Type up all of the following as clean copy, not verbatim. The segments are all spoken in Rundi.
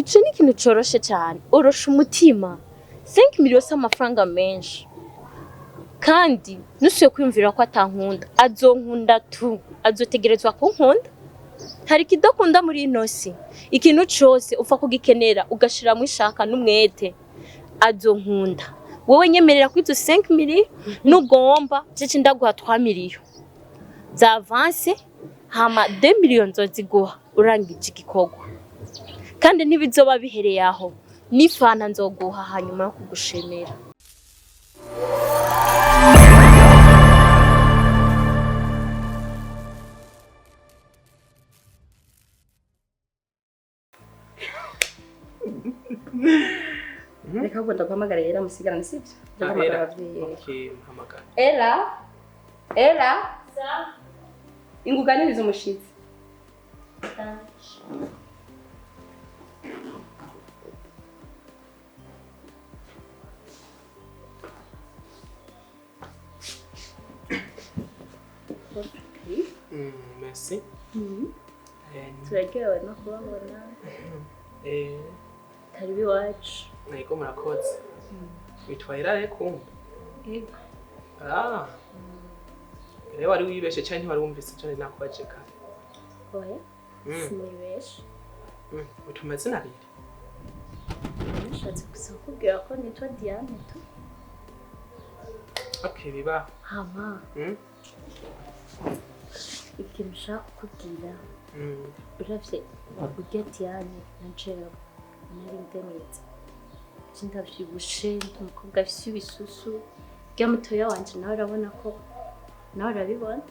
Ico ni ikintu coroshe cyane, orosha umutima. 5 million si amafaranga menshi, kandi nusuye kwiyumvira ko atankunda, azonkunda tu, azotegerezwa kunkunda. Hari ikidakunda muri ino si, ikintu cose upfa kugikenera ugashiramwo ishaka n'umwete, azonkunda. Wowe nyemerera ko izo 5 million nugomba jeje ndaguha 3 million za avance, hama 2 million nzoziguha urangije igikorwa. Kandi ntibizoba bihereye aho, n'ifanta nzoguha hanyuma yo kugushimira. Reka ahubwo ndaguhamagara yera musigarane, sibyo? Ndaguhamagara abavyeyi. Okay, mpamagara. Era, Era, inguganiriza umushitsi. Merci. Turaryohewe no kubabona. Karibu iwacu. Ego, murakoze. Witwa Irare kumbe? Yego. Ah. Rero wari wibeshe cyane, ntiwari wumvise icyo nari nakubaje kare. Oya, sinibeshe. Witwa amazina abiri? Nashatse gusa kukubwira ko nitwa Diane tu. Okay, bibaho. Hama ikintu nshaka kukubwira, uravye urya Diane na jewe nari ndemetse, je ndavyibushe, ndi umukobwa afise ibisusu, urya mutoya wanje nawe urabona ko nawe urabibona.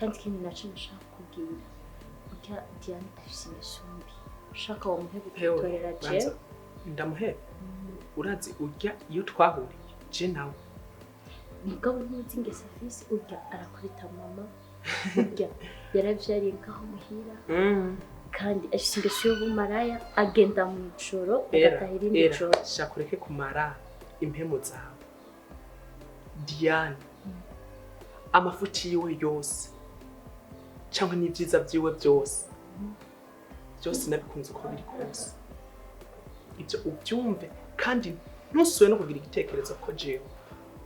Kandi ikindi naco nashaka kukubwira, urya Diane afise ingeso mbi, ushaka womuheba Hewe, ukitorera banza jewe. Ndamuheba. Urazi urya iyo twahuriye je nawe. Mugabo ntuzi ingeso afise, urya arakubita mama, urya yaravyariye ngaho muhira, kandi afise ingeso y'ubumaraya, agenda mw'ijoro Era, agataha irindi era, joro. Shaka ureke kumara impemu zawe. Diane, amafuti yiwe yose cyangwa n'ibyiza byiwe byose, byose nabikunze uko biri kose. Ibyo ubyumve, kandi ntusubire no kugira igitekerezo ko jewe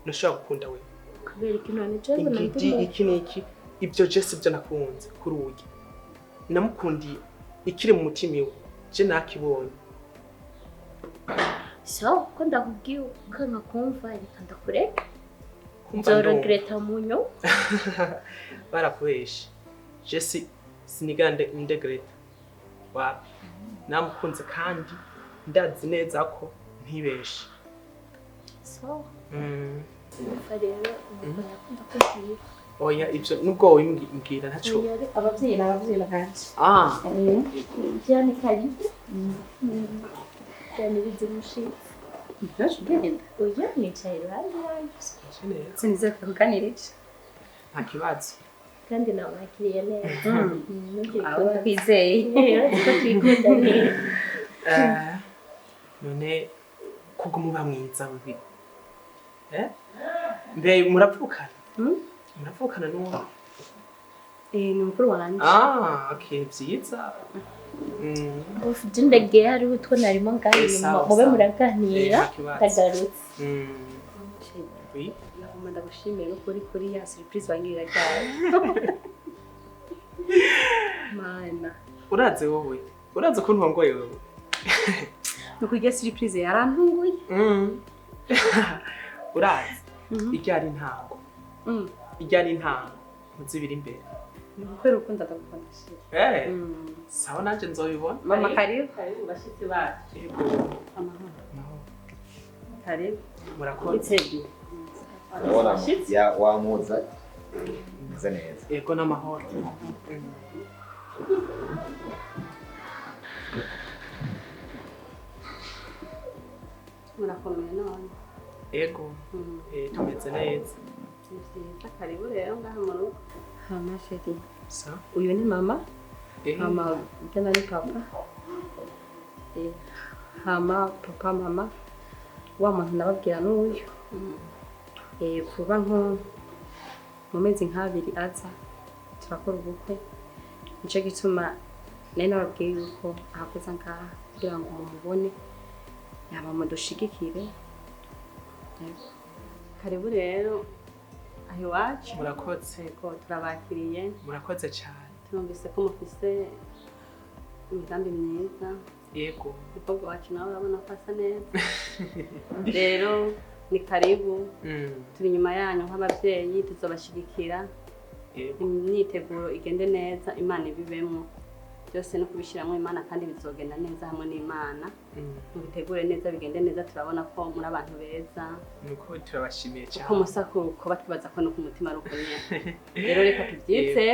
ntushobora gukunda wewe. Kubera iki none? Jewe mbona ndi Ingidi iki n'iki, ibyo je sibyo nakunze kuri uyu. Namukundiye ikiri mu mutima iwe, je nakibonye. Sawa, ko ndakubwiye ukanka kumva, reka ndakureke. Kumva ndumva. Nzorogereta munyo. Barakubeshe, je si sinigera ndegreta wapi. Namukunze kandi ndazi neza ko ntibeshe. Sawa. Umva rero, nuko nakunda kubwira. Oya, ibyo nubwo wowe mbwira ntaco. Oya, reka. Abavyeyi ni abavyeyi banje. Ah. Diane, karibu. Diane, bize umushitsi. Ntaje ugenda. Oya, nicaye iruhande yanjye. Nje neza. Sinizeye kukuganirije. Nta kibazo. Kandi namwakiriye neza. Ntugire Aho ikibazo. ndakwizeye. Urazi ko twikundaniye. None kuguma uba mwiza bibi, eh, mbe muravukana? Muravukana n'uwo? Ni mukuru wanje. Ah, okay, vyiza. Ufite ndagiye, hariho utwo narimo ngaho Eh, inyuma, sawa, mube sawa. muraganira. Eh, nta kibazo. Ndagarutse. Oui. Nagomba ndagushimire no kuri ya surprise wangirira ryari. Mana. Urazi wowe, urazi ukuntu wangoye wewe. Ni ukurya surprise yarantunguye. Urazi irya ari intango, irya ari intango ntuzibira imbere. Ni ukubera urukundo ndagukunda, chérie. Eh, sawa, nanje nzobibona. Mama, karibu. Karibu bashitsi bacu. Yego. Amahoro. Mahoro. Karibu. Murakoze. Ndabona ya wamuza meze neza. Yego, n'amahoro. Murakomeye none? Yego. Tumeze neza. Ni vyiza, karibu rero ngaha mu rugo. Hama chérie. Sawa. Uyu ni mama. Hama jana ni papa. Hama papa, mama, wa muntu nababwira n'uyu. Vuba nko mu mezi nk'abiri aza turakora ubukwe, nico gituma Nari nababwiye yuko ahakoze ngaha kugira ngo mumubone, yaba mudushigikire. Yego. Karibu rero aho iwacu. Murakoze. Yego, turabakiriye. Murakoze cyane. Turumvise ko mufise imigambi myiza. Yego. Umukobwa wacu nawe urabona ko asa neza. Rero ni karibu. Turi inyuma yanyu nk'ababyeyi, tuzobashigikira. Yego. Imyiteguro igende neza, Imana ibibemwo byose no kubishyiramo Imana, kandi bizogenda neza hamwe n'Imana. Mubitegure neza, bigende neza. Turabona ko muri abantu beza. Nuko turabashimiye cyane. Uko musa kuba twibaza ko no ku mutima ari uko nyene. Rero reka tubyitse.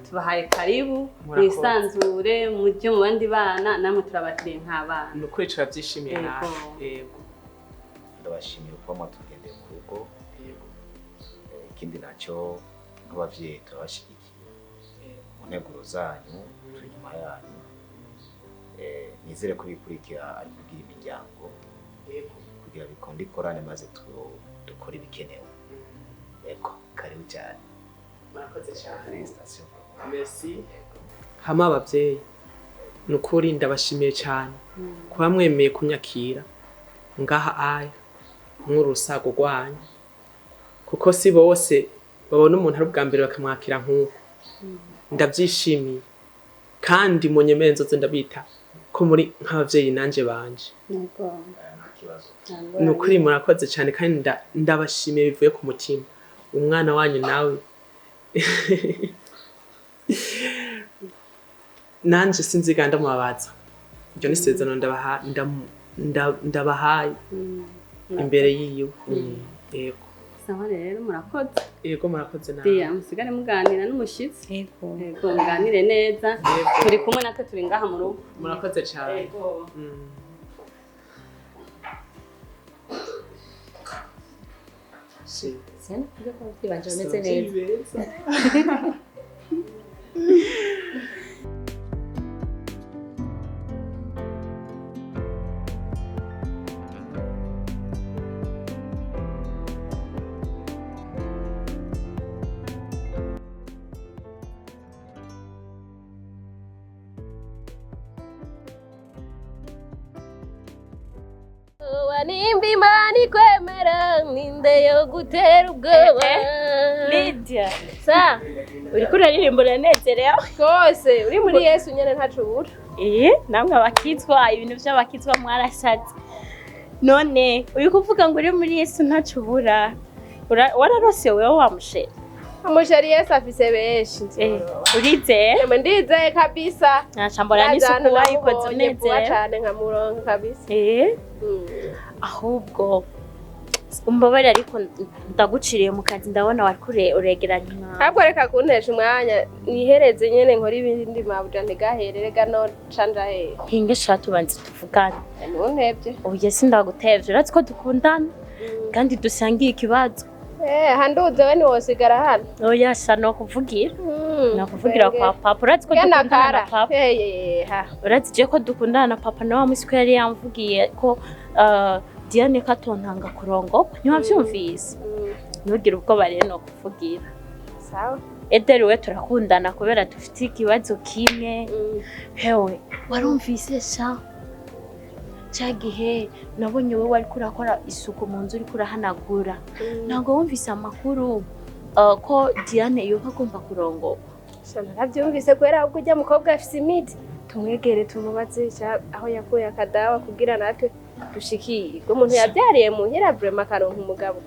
Tubahaye karibu. Murakoze. Mwisanzure, mujye mu bandi bana, namwe turabakiriye nk'abana. Ni ukuri turabyishimiye Yego. nawe. Yego. Ndabashimiye kuba mwatugendeye mu rugo. Yego. Ikindi nacyo, nk'abavyeyi turabashyigikiye mu nteguro zanyu, turi inyuma yanyu. Nizere ko ibikurikira ari kubwira imiryango Yego. kugira bikunde ikorane, maze dukore ibikenewe. Yego, karibu cyane. Murakoze cyane. Félicitations. Merci. Hama abavyeyi, ni ukuri ndabashimiye cyane kuba mwemeye kunyakira ngaha aya nk'urusago rwanyu, kuko si bose babona umuntu ari ubwa mbere bakamwakira nk'uko. Ndabyishimiye kandi munyemere nzoze ndabita ko muri nk'abavyeyi nanje banje. Yego. Ikibazo. Ni ukuri murakoze cyane kandi ndabashimiye bivuye ku mutima. Umwana wanyu nawe nanje sinziga ndamubabaza. Iryo ni isezerano ndabahaye imbere yiwe. Yego. Sawa rero, murakoze. Yego, murakoze nawe. Diya, musigare muganira n'umushitsi. Yego. Yego, muganire neza. Yego. Turi kumwe natwe, turi ngaha mu rugo. Murakoze cyane. Yego. Sinakubwiye ko ababyeyi banje bameze neza? Beza. Nimba Imana ikwemera, ninde yo gutera ubwoba? Lydia, sa uriko uraririmba uranezerewe. Rwose uri muri Yesu nyene ntaco ubura. Eh, namwe abakizwa, ibintu by'abakizwa mwarashatse. None uri kuvuga ngo uri muri Yesu ntaco ubura. Wararose wewe wa musheri? Umusheri Yesu afise benshi. Eh, urizeye? Emwe, ndizeye kabisa. Ntaca mbona n'isuku wayikoze. Namubonye vuba Unezerewe. cane nkamuronka kabisa. Eh, ahubwo umbabarire, ariko ndaguciriye mu kazi, ndabona wariko uregeranya umwanya. Ahubwo reka kuntesha umwanya, nihereze nyene nkora ibindi, mabuja ntigahere rega no canja hehe. Hinge sha, tubanze tuvugane. Ntuntevye. Oya, sindagutevye, urazi ko dukundana kandi dusangiye ikibazo. Eh, handuze we ntiwosigara hano. Oya sha, nokuvugira nakuvugira kwa papa, urazi ko Gana dukundana na kara. papa. Hey, ha. Urazi je ko dukundana na papa, nawe musi ko yari yamvugiye ko Diane ko atontanga kurongorwa, ntiwavyumvise? Ntugire ubwoba rero, nokuvugira. Sawa. Ederi we turakundana kubera dufite ikibazo kimwe. Hewe, warumvise sha, ca gihe nabonye wowe wariko urakora isuku mu nzu, uriko urahanagura, ntabwo wumvise amakuru ko Diane yoba agomba kurongorwa? Sha, naravyumvise kubera ahubwo ujya mukobwa afise imiti, tumwegere tumubaze sha aho yakuye akadawa kugira natwe dushikirwe. Umuntu yavyariye muhira vraiment akaronka umugabo,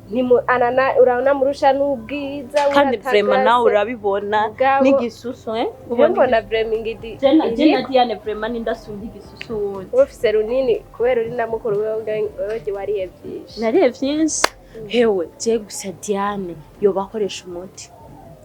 ntimu anana urabona murusha n'ubwiza. Kandi vraiment nawe urabibona. Mugabo- N'igisusu, eh. Ubu mbona vraiment ingidi. Je na Diane vraiment nindasumba igisusu wundi. Uba ufise runini kubera uri na mukuru wewe, wewe wariye vyinshi. Nariye vyinshi hewe. Je gusa Diane yoba akoresha umuti.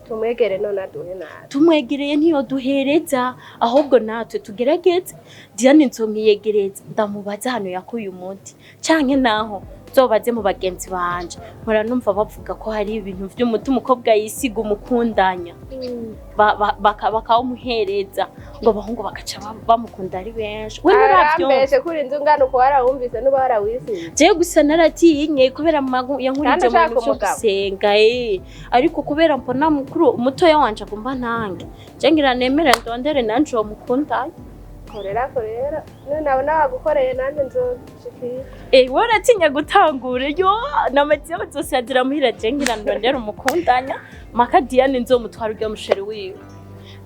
Tumwegere none aduhe nabi. Tumwegereye ntiyoduhereza, ahubwo natwe tugerageze. Diane nzomwiyegereza ndamubaza hano yakuye umuti, canke naho Uzobaze mu bagenzi banje, mpora numva bavuga ko hari ibintu vy'umuti umukobwa yisiga umukundanya, bakawumuhereza ngo abahungu bakaca bamukunda ari benshi. We nturavyumva? Arambeshe kuri inzu ngana uko warawumvise nuba warawisize. Jewe gusa naratinye kubera yankurije Kandi mu ushaka bintu vyo umugabo. gusenga, ariko kubera mbona mukuru mutoya wanje agomba ntange, je ngira nemere ndondere nanje uwo mukundanye. Korera korera, none nabona wagukoreye nanjye nzoshikira. Eh, wowe uratinya gutangura yo namaze bazosazira muhira. Je ngira ndondere umukundanya maka Diane nzomutwara urya musheri wiwe,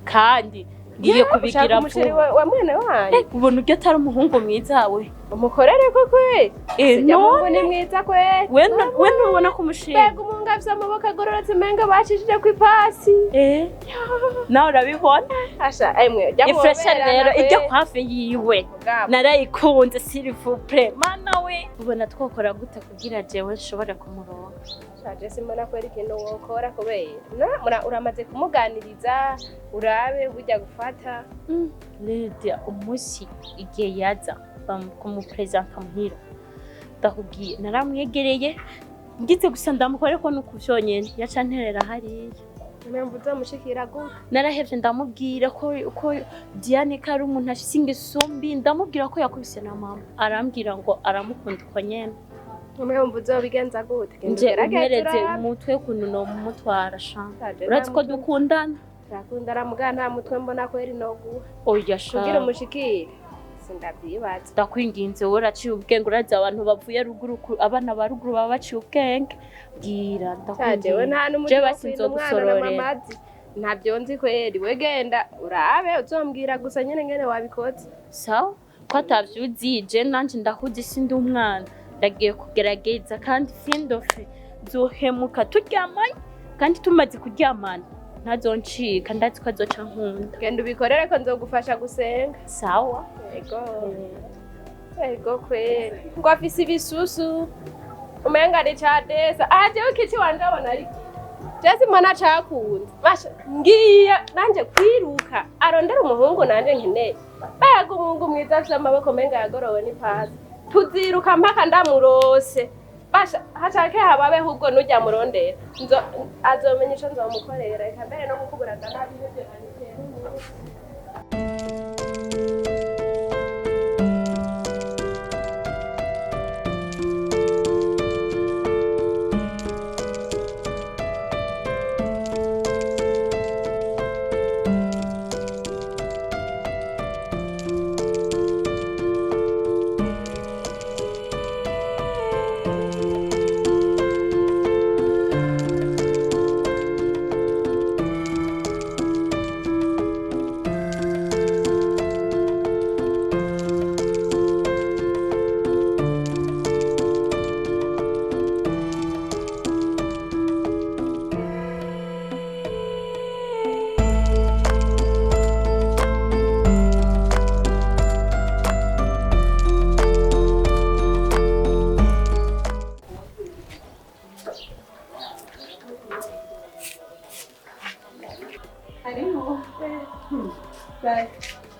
kandi ngiye kubigira Ushaka umusheri vuba. wa mwene wanyu? Eh, ubona urya atari umuhungu mwiza we? Umukorere ko kwe. Eh, Sijya no mungu ni mwiza kwe. we ntubona ko umushinga? Mbega umuhungu afise amaboko agororotse, umenga bacishije ku ipasi. Eh, nawe urabibona. Asha emwe jya Ifresha muhoberana rero kwe. ijya hafi yiwe. Mugabo. Narayikunze, s'il vous plaît. Mana we, ubona twokora gute kugira jewe nshobore kumuronka? Shaje simbona kwera ikintu wokora kubera uramaze kumuganiriza urabe burya gufata. Lydia, umunsi igihe yaza kumupresenta muhira, ndakubwiye naramwegereye, ngize gusa ndamukore ko nuko vyonyene yaca nterera hariya. Impamvu uzomushikira gute? Narahevye ndamubwira ko Diane ko ari umuntu afise ingeso mbi, ndamubwira ko yakubise na mama, arambwira ngo aramukunda uko nyene. Impamvu uzobigenza gute? Genda Nje ugerageze umpereze urabe. umutwe ukuntu nomumutwara sha. Shaje, nta Urazi ko mutwe- dukundana. Turakundana muga nta mutwe mbona kwera inoguha Oya sha. kugira umushikire, sindavyibaza. Ndakwinginze, wowe uraciye ubwenge, urazi abantu bavuye ruguru, abana ba ruguru baba baciye ubwenge, bwira. Shaje we Ndakwinginze. nta n'umuti Jewe wo basi kwina umwana na nzogusororera. mama azi ntabyo nzi kweri. We genda urabe uzombwira gusa nyene ngene wabikoze. Sawa, ko atavyuzi, je nanje ndakuzi, sindi umwana. Ndagiye kugerageza kandi findofe nzohemuka turyamanye, kandi tumaze kuryamana ntazoncika, ndazi ko azoca nkunda. Genda ubikorere ko nzogufasha gusenga. Sawa. Ego ego kweri, ngo afise ibisusu umenga ni cadesa. Aha jewe kici wanje abona ari jesi mbona cakunze. Basha ngiye nanje kwiruka arondera umuhungu nanje nkeneye. Mbega umuhungu mwiza afise amaboko umenga yagorowe n'ipasi, tuziruka mpaka ndamurose. Basha hacake hababeho ubwo nujya murondera nzo azomenya ico nzomukorera. Reka mbere no gukuburaza nabi ivyo nanditera. Karibu.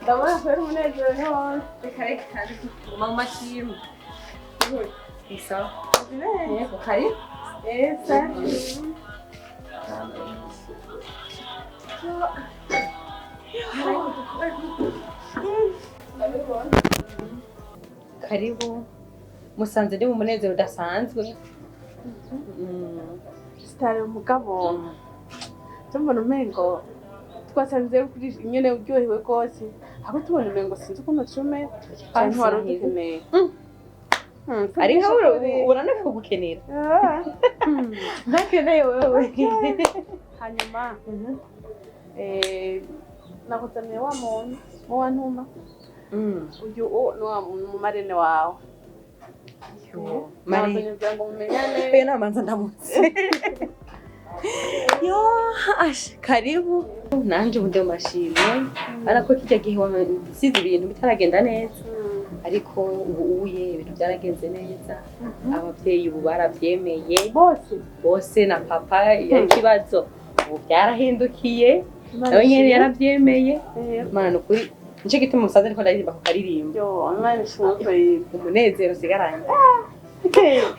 Ndabona kubera umunezero ni wose. Reka reka. Mama shimwe. Ni sawa. Yego, karibu. Esa. Karibu, musanze ndi mu munezero udasanzwe. Sitari umugabo tumbona umengo twasanze kuri nyene uryohewe rwose, ahubwo tubona umengo sinzi ukuntu cume canke wari udukeneye. Ari nkawe uranaka kugukenera, ntakeneye wewe. Hanyuma nakuzaniye wa muntu muwa ntuma uyu ni wa mumarene wawe. Mare. Nakuzaniye kugira ngo mumenyane. Oya, namanza ndamutse. Yo, asha, karibu. Nanje ubu ndi mu mashimwe, ariko kirya gihe wasize ibintu bitaragenda neza, ariko ubu uye ibintu byaragenze neza, ababyeyi ubu barabyemeye. Bose? Bose, na papa yari ikibazo, ubu byarahindukiye, nawe nyene yarabyemeye. Mana, ni ukuri nico gituma umusaza ariko ndaririmba ku karirimbo. Yo, Imana ishimwe. Umunezero usigaranye.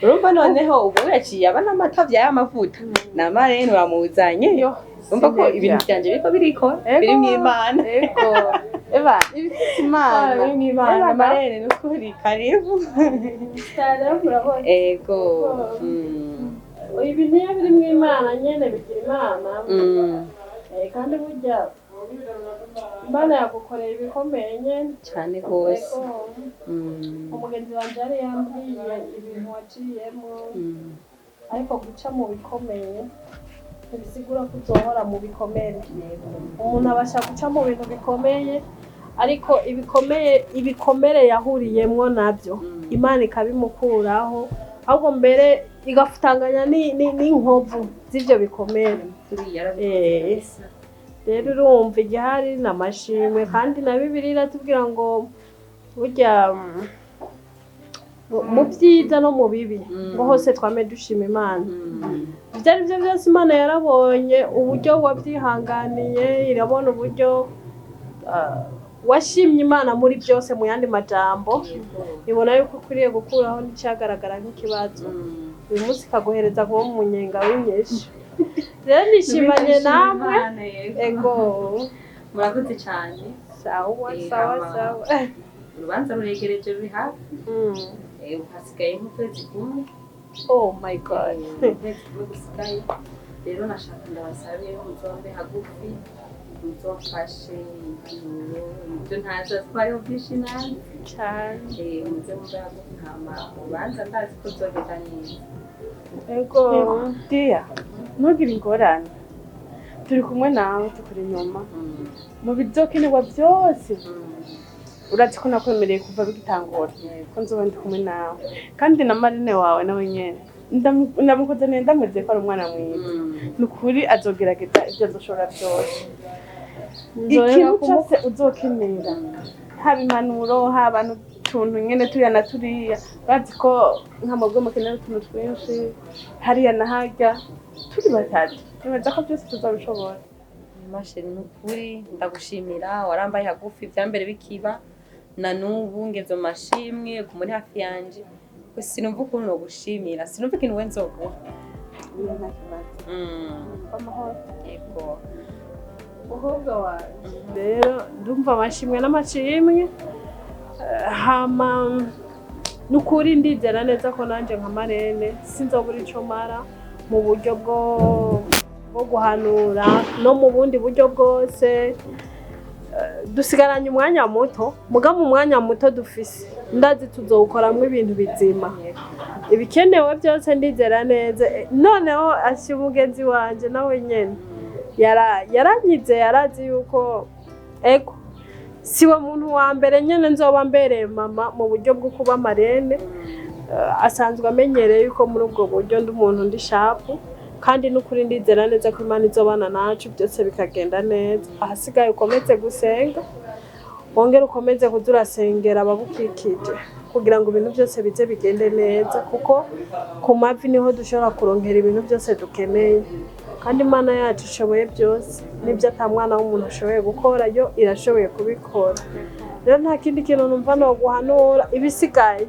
Urumva noneho ubu yaciye aba n'amata vy'amavuta na marene uramuzanye. Yo, Urumva ko sinevya. ibintu vyanje biriko birikora. Ego. Birimwo Imana. Ego. Eba, ibifite Imana. Birimwo Imana. Eba, Marene, nukuri karibu. Cyane murabona. Ego. Ibintu iyo birimo Imana nyene bigira Imana. Kandi burya Imana yagukorera ibikomeye nyene. Cane gose. Ego. Umugenzi wanje yari yambwiye ibintu waciyemo, ariko guca mu bikomeye ntibisigura ko uzohora mu bikomere. Umuntu abasha guca mu bintu bikomeye, ariko ibikomeye, ibikomere yahuriyemwo nabyo, Imana ikabimukuraho, ahubwo mbere igafutanganya n'inkovu z'ivyo bikomere. Rero urumva igihari ni amashimwe, kandi na Bibiliya iratubwira ngo burya mu byiza no mu bibi ngo hose twame dushima Imana. Ibyo ari byo byose, Imana yarabonye uburyo wabyihanganiye, irabona uburyo washimye Imana muri byose. Mu yandi majambo, ibona yuko ukwiriye gukuraho n'icyagaragara nk'ikibazo, uyu munsi ikaguhereza kuba mu munyenga w'inyishu. Rero nishimanye namwe. Ego. Murakoze cyane. Sawa sawa. Sawa. Urubanza ruregereje, ruri hafi. Ubu hasigaye nk'ukwezi kumwe. Oh my God. Ukwezi kumwe gusigaye. Rero nashaka ndabasabe muzombe hagufi, muzomfashe impanuro ibyo ntazi, ko hariho byinshi nazi. Cyane. Muze mube hagufi, hama urubanza ndazi ko ruzogenda neza. Ego. Dia, ntugire ingorane. Turi kumwe nawe, tukuri inyuma. Mu bizokenerwa byose. Urazi ko nakwemereye kuva bigitangura ko nzoba ndi kumwe nawe, kandi na marraine wawe nawe nyene ndamukuzaniye, ndamwizeye ko ari umwana mwiza. Ni ukuri azogerageza ibyo azoshobora byose. Ikintu cyose uzokenera, haba impanuro, haba n'utuntu nyene turiya na turiya, bazi ko nka mwebwe mukenera utuntu twinshi hariya na harya, turi batatu nibaza ko byose tuzabishobora. Ma chérie, ni ukuri ndagushimira, warambaye hagufi ivyambere bikiba, na n'ubu ngeze mu mashimwe guma uri hafi yanje. Ko sinumva ukuntu nogushimira, sinumva ikintu we nzoguha. Nta kibazo. Amahoro. Yego. Umukobwa wanjye rero, ndumva amashimwe n'amashimwe. Hama nukuri ndizera neza ko nanjye nka marraine sinzobura ico mara mu buryo bwo guhanura no mu bundi buryo bwose. Dusigaranye umwanya muto, muga mu mwanya muto dufise ndazi tuzowukoramwo ibintu bizima, ibikenewe byose ndizera neza. Noneho ashyira umugenzi wanje nawe nyene yaranyize, yarazi yuko ego siwe muntu wa mbere nyene nzoba mbereye mama mu buryo bwo kuba marraine. Asanzwe amenyereye yuko muri ubwo buryo ndi umuntu ndi sharp, kandi n'ukuri ndizera neza ko Imana izobana nacu, byose bikagenda neza. Ahasigaye ukomeze gusenga, wongere ukomeze kuza urasengera abagukikije kugira ngo ibintu byose bize bigende neza, kuko ku mavi niho dushobora kuronkera ibintu byose dukeneye. Kandi Imana yacu ishoboye byose, n'ibyo ata mwana w'umuntu ashoboye gukora yo irashoboye kubikora. Rero nta kindi kintu numva no guhanura. Ibisigaye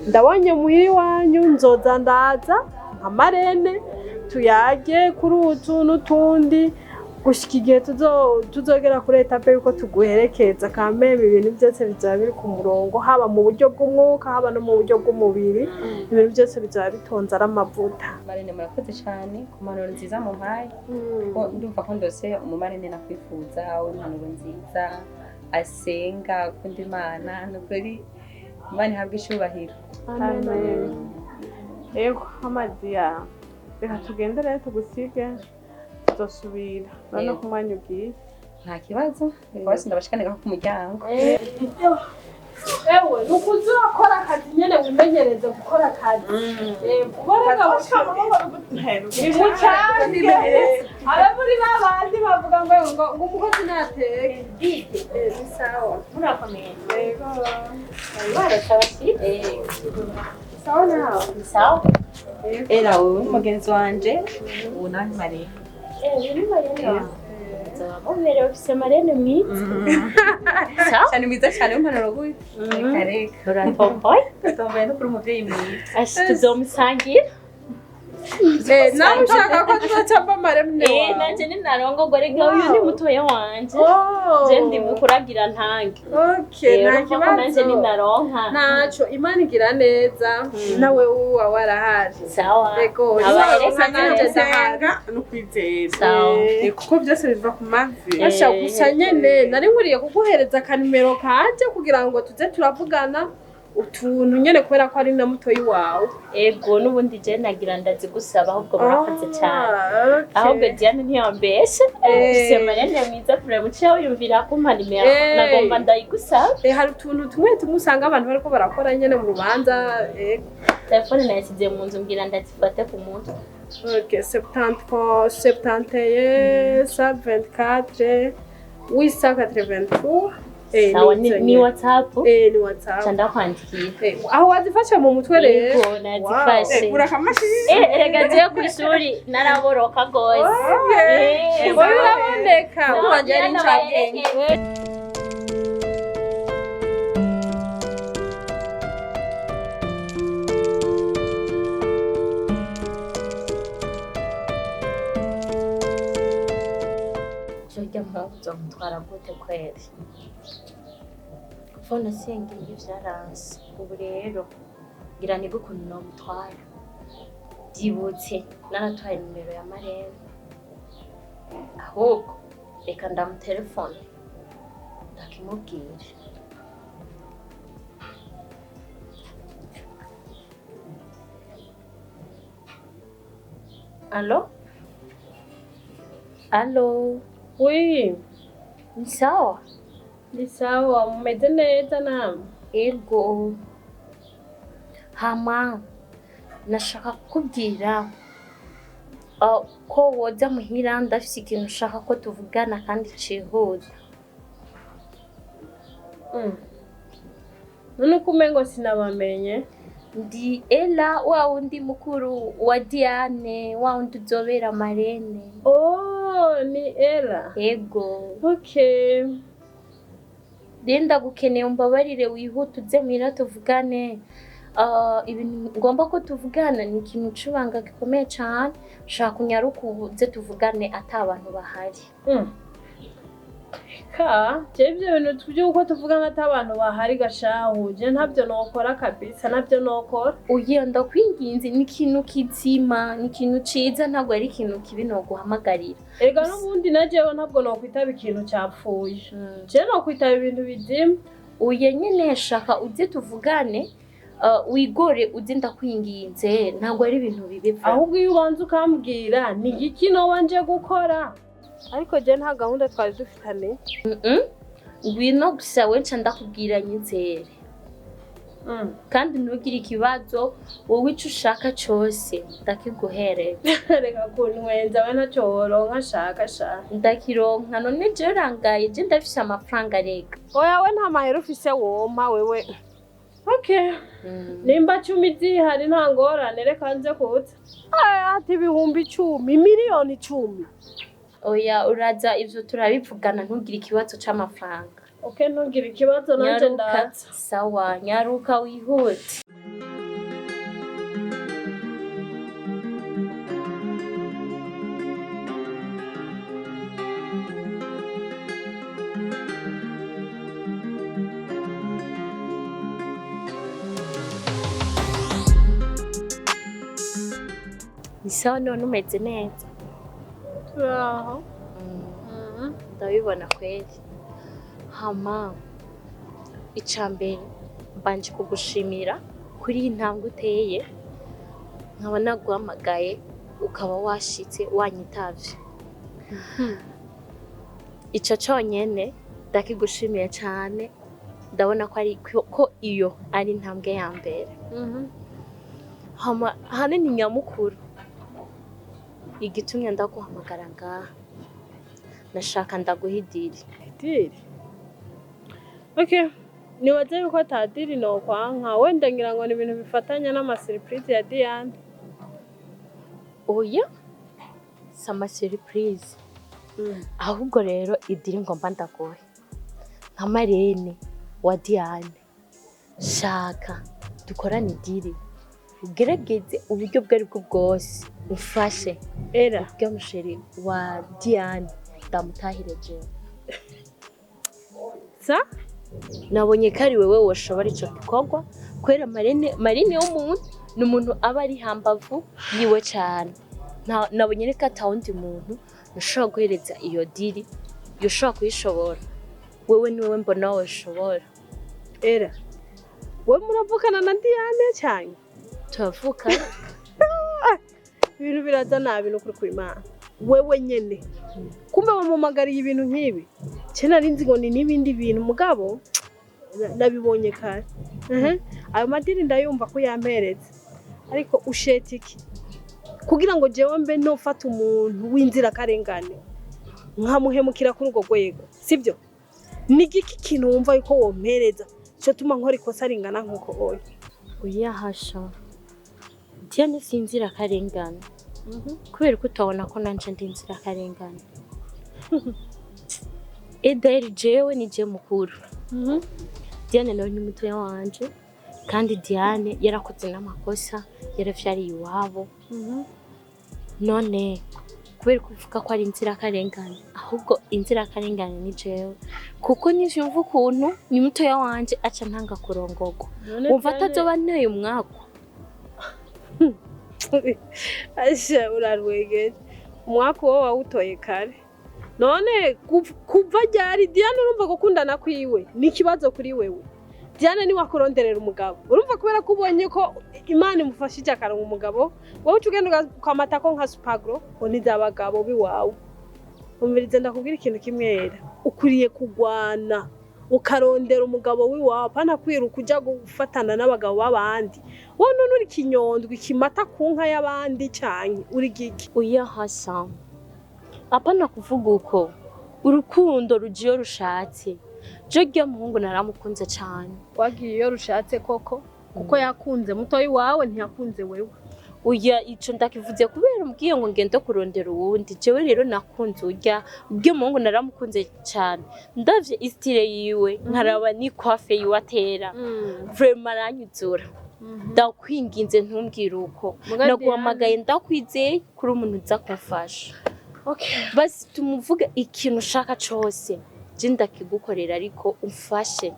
ndabonye muhira iwanyu, nzoza ndaza nka marraine, tuyage kuri utu n'utundi gushika igihe tuzogera kuri étape yuko tuguherekeza. Kameme ibintu byose bizaba biri ku murongo, haba mu buryo bw'umwuka, haba no mu buryo bw'umubiri, ibintu byose bizaba bitonze ari amavuta. Marraine, murakoze cyane ku mpanuro nziza mumpaye, ko ndumva ko ndose umumarraine nakwifuza, w'impanuro nziza, asenga, akunda Imana. Ni ukuri Imana ihabwe icyubahiro. Amen. Yego, amadiya, reka tugende rero tugusige, tuzosubira urabona ko umwanya ugiye. Nta kibazo, reka basi ndabashikanira ku muryango. Ewe, ni ukuza urakora akazi nyene, wimenyereze gukora akazi. Kuba nimucange abe muri ba bandi bavuga ngo umukozi nateke. Ni sawa. Murakomeye. Yego. Barasa abashyitsi. Sawa nawe. Ni sawa. Era wowe mugenzi wanje, ubu nawe Mariya. Ni Mariya. Muzoba muberewe, ufise marraine mwiza. Sawa. Cyane, mwiza cyane w'impanuro gutya. Reka reka. Uratomboye. Utomboye no kuri umuvyeyi mwiza. Ashi, tuzomusangira. Nawe ushaka ko tuzacamba marraine Eh, wawe? nanje ninarongogwa rega, uyu ni mutoya wanje. Oh. Je ndi mukuragira ntange. Okay, Eh, nta urumva ko nanje kibazo. ninaronka. Ntaco, Imana igira neza, nawe uwa warahari. Sawa. Ego, Abahereza nanje neza. ndahari. Gusenga no kwizera. Sawa. Kuko byose biva ku mavi. Asha, gusa nyene nari nkuriye kuguhereza akanimero kanje kugira ngo tuze turavugana utuntu nyene, kubera ko ari na mutoyi wawe. Ego, n'ubundi je nagira ndazigusaba, ahubwo murakoze cyane. Ah, okay. Ahubwo Diane ntiyambeshe. Ufise marraine mwiza vraiment, uciye wiyumvira kumpa nimero. Nagomba ndayigusaba. Hari utuntu tumwe tumwe usanga abantu bariko barakora nyene mu rubanza. Ego. Telefone nayisize mu nzu, mbwira ndazifate ku mutwe. Ok, 73, 71, 124, 883. Sawa, Nizo ni nyene. WhatsApp. Ni WhatsApp. Ca ndakwandikira. Aho wazifashe mu mutwe rero? Yego, nazifashe. Ura akamashini. Erega jewe kw'ishuri naraboroka gose. Oya, uraboneka. Sawa, Wanje yari Diane, incabwenge. abahereke. Jorya mpamvu nzomutwara gute kweri? Kuva nasengeye vyaranse, ubu rero ngira nige ukuntu nomutwara. Byibutse naratwaye nimero ya marraine, ahubwo reka ndamutelefone ndakimubwira. Allô, allô? Oui. Ni sawa? Ni sawa, mumeze neza namwe? Ego. Hama nashaka kukubwira ko woza muhira, ndafise ikintu ushaka ko tuvugana kandi cihuta. None uko umengo sinabamenye? Ndi Ella, wa wundi mukuru wa Diane, wa wundi uzobera marraine. Oh, ni Ella. Ego. Okay. Rero ndagukeneye, umbabarire wihute uze muhira tuvugane. Ibintu ngomba ko tuvugana ni ikintu c'ibanga gikomeye cane, shaka unyaruke uze tuvugane ata abantu bahari. Ka, je ivyo bintu vy'uko tuvugana ata abantu bahari gashahu, je ntabyo nokora kabisa, ntabyo nokora. Oya, ndakwinginze, ni ikintu kizima, ni ikintu ciza, ntabwo ari ikintu kibi noguhamagarira. Erega n'ubundi na jewe ntabwo nokwitaba ikintu capfuye. Je nokwitaba ibintu bizima. Oya nyene, shaka uze tuvugane, wigore uze, ndakwinginze, ntabwo ari ibintu bibi vra. Ahubwo iyo ubanza ukambwira ni igiki noba nje gukora. Ariko je nta gahunda twari dufitanye. Ngwino gusa we, nca ndakubwira nyizere. Kandi ntugire ikibazo, wowe ico ushaka cose ndakiguhereza. Reka kuntwenza, we ntacyo woronka shaka shaka. Ndakironka none, jewe urangaye, je ndafise amafaranga rega. Oya, we nta mahera ufise wompa wewe. Okay. Nimba 10 zihari nta ngorane, reka nze kuza. Aya, ati 10,000, 10,000,000. Oya, uraza, ivyo turabivugana, ntugire ikibazo c'amafaranga. Okay, ntugire ikibazo, nanje Nyaruka. ndaza. Sawa, nyaruka wihute. Ni sawa none, umeze neza? Turaho. Ndabibona kweri. Hama ica mbere mbanje kugushimira kuri iyi ntambwe uteye, nkaba naguhamagaye ukaba washitse wanyitavye. Ico conyene ndakigushimiye cane, ndabona ko ari ko iyo ari intambwe ya mbere. Hama ahanini nyamukuru igitumye ndaguhamagara ngaha, nashaka ndaguha i deal. Deal? Okay. Nibaze yuko ata deal nokwanka, wenda ngira ngo ni ibintu bifatanya n'amasurprise ya Diane. Oya, si amasurprise. Ahubwo rero i deal ngomba ndagoye nka marraine wa Diane, shaka dukorane i deal, ugerageze uburyo bwo aribwo bwose umfashe Era bwa mu chéri wa Diane ndamutahire jewe. Sa? Nabonye ko ari wewe woshobora ico gikorwa, kubera marraine w'umuntu ni umuntu aba ari hambavu yiwe cane. Nabonye reko ata wundi muntu ushobora guhereza iyo deal, yoshobora kuyishobora. Wewe ni wewe mbona woshobora. Era, we muravukana na Diane cyane? Turavuka. Ibintu biraza nabi n'ukuri ku Imana. Wewe nyene kumbe bamumagariye ibintu nk'ibi? Cye nari nzi ngo ni n'ibindi bintu, mugabo nabibonye kare. Ayo ma deal ndayumva ko yamperetse, ariko usheta iki kugira ngo jewe mbe nofata umuntu w'inzirakarengane nkamuhemukira kuri urwo rwego? Sibyo? Ni igiki kintu wumva yuko wompereza cyo tuma nkora ikosa ringana nkuko oya? Uyahasha, Diane si inzirakarengane, kubera ko utabona ko nanje ndi inzirakarengane. Ederi, jewe ni je mukuru, Diane nawe ni mutoya wanje, kandi Diane yarakoze n'amakosa, yaravyariye iwabo. None kubera ko uvuga ko ari inzirakarengane, ahubwo inzirakarengane ni jewe, kuko nivyumva ukuntu ni mutoya wanje aca ntanga kurongorwa, wumva atazoba nteye umwaku? Asha, urarwegera umwaka uwo wawutoye kare. None kuva ryari Diane urumva gukundana kwiwe ni ikibazo kuri wewe? Diane niwe akuronderera umugabo. Urumva, kubera ko ubonye ko Imana imufashije akaronka umugabo, wowe uca ugenda ukamata ko nka supagro ngo ni abagabo biwawe. Umvirize, ndakubwira ikintu kimwe. Era, ukwiriye kugwana ukarondera umugabo w'iwawe, apana kwiruka uja gufatana n'abagabo b'abandi. Wowe none uri kinyondwi kimata ku nka y'abandi canke uri giki? Uyahasa, apana kuvuga uko. Urukundo ruja iyo rushatse. Je rya muhungu naramukunze cane. Wagiye iyo rushatse koko, kuko yakunze mutoyi wawe, ntiyakunze wewe. Uya, ico ndakivuze kubera umbwiye ngo ngende kurondera uwundi. Jewe rero nakunze urya muhungu, naramukunze cane. Ndavye i style yiwe, nkaraba ni coiffe yiwe atera, vraiment aranyuzura. Ndakwinginze ntumbwire uko. Muga Naguhamagaye ndakwizeye kuri umuntu uza kumfasha. Basi tumuvuge ikintu ushaka cose, je ndakigukorera, ariko umfashe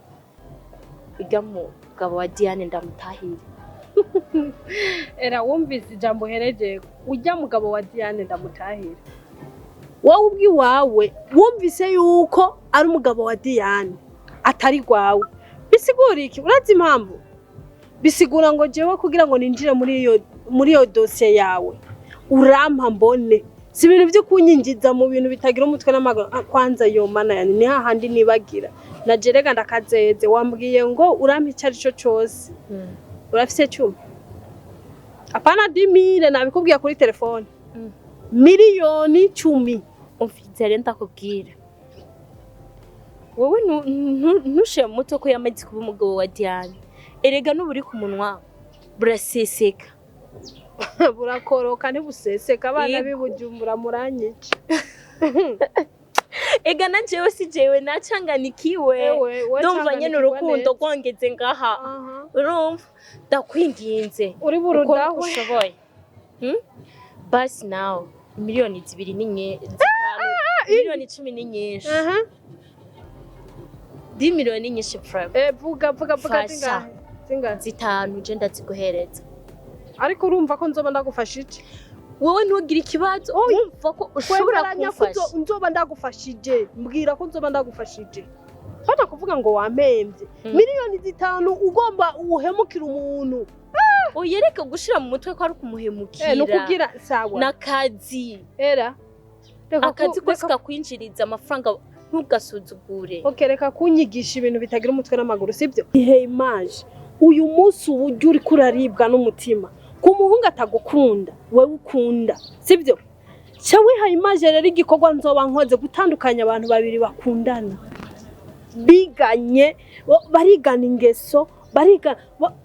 urya mugabo wa Diane ndamutahire. Era, wumvise ijambo uhereje? Ujya mugabo wa Diane ndamutahira. Wowe ubwiwawe wumvise yuko ari umugabo wa Diane atari rwawe, bisigura iki? Urazi impamvu? Bisigura ngo jewe kugira ngo ninjire muri iyo dosiye yawe, urampa mbone. Si ibintu byo kunyinjiza mu bintu bitagira umutwe n'amaguru. Ah, kwanza yo mana yani, ni hahandi nibagira na jerega ndakazeze. Wambwiye ngo urampa icyo ari cyo cyose. Urafise 10, apana 10 000, nabikubwiye kuri telefone. 10 000 000. Umvise rero, ndakubwira, wowe ntushire mu mutwe ko yamaze kuba umugabo wa Diane. Erega n'uburi ku munwa buraseseka. Burakoroka, ntibuseseka. Abana Yego. b'i Bujumbura muranyica. Ega na jewe si jewe nacanganikiwe. Ewe, we Ndumva nyene canganikirwa urukundo neza. rwongeze ngaha. Aha. Urumva, ndakwinginze, Uri ukora uko burudawe. ushoboye. Basi nawe 2 miliyoni ni nye 5, 10 000 000 ni nyinshi. Aha. 10 millions ni nyinshi vraiment. Eh, vuga, vuga, vuga. Fasha. Zingahe, zingahe? 5 je ndaziguhereza. Ariko urumva ko nzoba ndagufashije? Wowe ntugire ikibazo, wumva ko ushobora Kwemeranya ko kumfasha. Nzoba ndagufashije. Mbwira ko nzoba ndagufashije, fata kuvuga ngo wampembye 5 miliyoni ugomba uhemukira umuntu. Uyereke gushira mu mutwe ko ari ukumuhemukira. Eh, nukugira sawa. N'akazi. Era, reka Akazi kose kakwinjiriza amafaranga, ntugasuzugure. Okay, reka kunyigisha ibintu bitagira umutwe n'amaguru, sibyo? Ihe image uyu munsi uburyo uriko uraribwa n'umutima ku muhungu atagukunda, wewe ukunda, sibyo? Cya wihaye image rero, igikorwa nzoba nkoze gutandukanya abantu babiri bakundana, biganye, barigana ingeso, bariga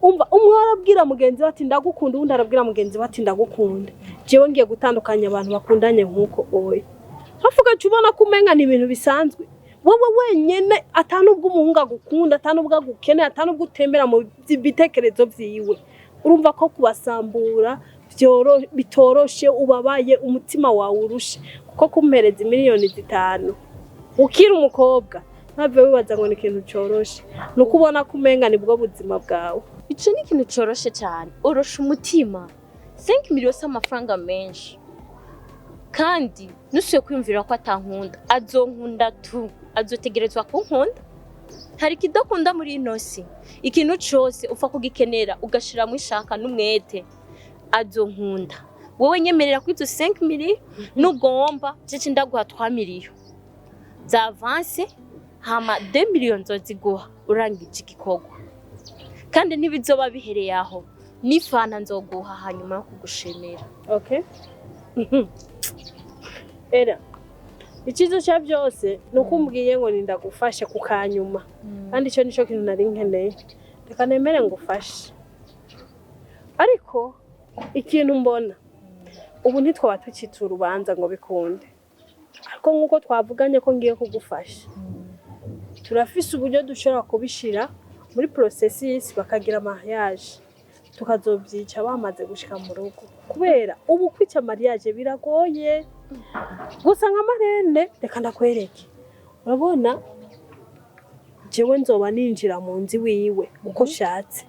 umva, umwe arabwira mugenzi we ati ndagukunda, uwundi arabwira mugenzi we ati ndagukunda. Jewe ngiye gutandukanya abantu bakundanye nk'uko oya. Havuga uca ubona ko umenga ni ibintu bisanzwe. Wowe wenyene atanubwo umuhungu agukunda, atanubwo agukeneye, atanubwo utembera mu bitekerezo vyiwe, urumva ko kubasambura bitoroshe. Ubabaye, umutima wawe urushe, kuko kumpereza 5 miliyoni ukiri umukobwa, ntave wibaza ngo ni ikintu coroshe. Ni uko ubona ko umenga nibwo buzima bwawe. Ico ni ikintu coroshe cyane. Orosha umutima, 5 million si amafaranga menshi, kandi nusuye kwiyumvira ko atankunda. Azonkunda tu, azotegerezwa kunkunda. Hari ikidakunda muri ino si? Ikintu cose upfa kugikenera ugashiramo ishaka n'umwete, azonkunda. Wowe nyemerera ko izo 5 million nugomba cece ndaguha 3 million za avance, hama 2 million nzoziguha urangije igikorwa. Kandi ntibizoba bihereye aho, n'ifanta nzoguha hanyuma yo kugushimira. Okay, era icyiza cya byose ni uko umbwiye ngo nindagufashe ku kanyuma, kandi icyo nicyo kintu nari nkeneye. Reka nemere ngufashe, ariko ikintu mbona ubu ntitwaba tukitse urubanza ngo bikunde. Ariko nk'uko twavuganye ko ngiye kugufasha, turafise uburyo dushobora kubishira muri processus, bakagira mariage, tukazobyica bamaze gushika mu rugo, kubera ubu kwica mariage biragoye. Gusa nka marraine, reka ndakwereke, urabona jewe nzoba ninjira mu nzu iwiwe uko nshatse,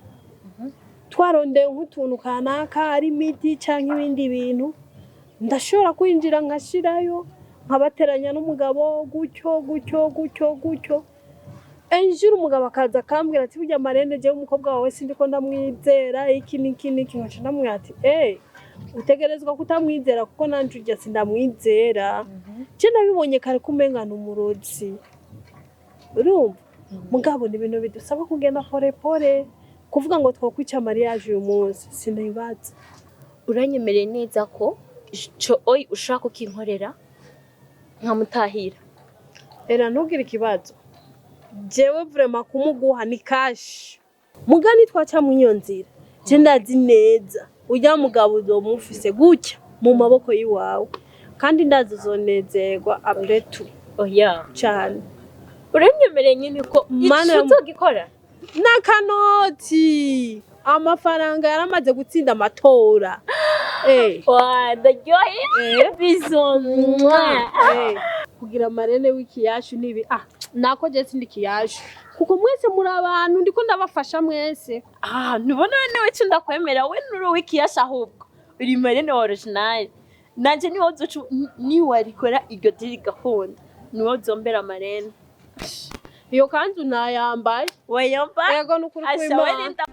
twarondeye nk'utuntu kanaka, ari imiti canke ibindi bintu, ndashobora kwinjira nkashirayo, nkabateranya n'umugabo gutyo gutyo gutyo gutyo. Enjira umugabo akaza akambwira ati: "Burya marraine, jewe umukobwa wawe sindiko ndamwizera iki n'iki n'iki." Nkaca ndamubwira ati: "Eh, utegerezwa kutamwizera, kuko nanje urya sindamwizera. Je nabibonye kare ko umenga ni umurozi." Urumva mugabo ni ibintu bidusaba kugenda pore pore. Kuvuga ngo twokwica mariage uyu munsi, sinibaza. Uranyemereye neza ko ico oyi ushaka kukinkorera nkamutahira? Era ntugire ikibazo, jewe vraiment kumuguha ni cash. Mugani twaca mu iyo nzira, je ndazi neza urya mugabo uzomufise gutya mu maboko y'iwawe, kandi ndazi uzonezerwa après tout. Oya. Cane. Uranyemereye nyine ko Mana ico uzogikora? N'akanoti, amafaranga yaramaze gutsinda amatora. Wa, ndaryohewe, bisous. Kugira marraine w'ikiyashu nibi nako je sindi kiyashu, kuko mwese muri abantu ndiko ndabafasha mwese. Ah, ntubona niwe cyo ndakwemera, we nuri w'ikiyasha, ahubwo uri marraine wa original. Nanje niwe uzoca niwarikora iryo diri gahunda, niwe uzombera marraine. Iyo kanzu nayambaye. Wayambaye? Yego, nukuri Asha we. Kw'Imana. Linda.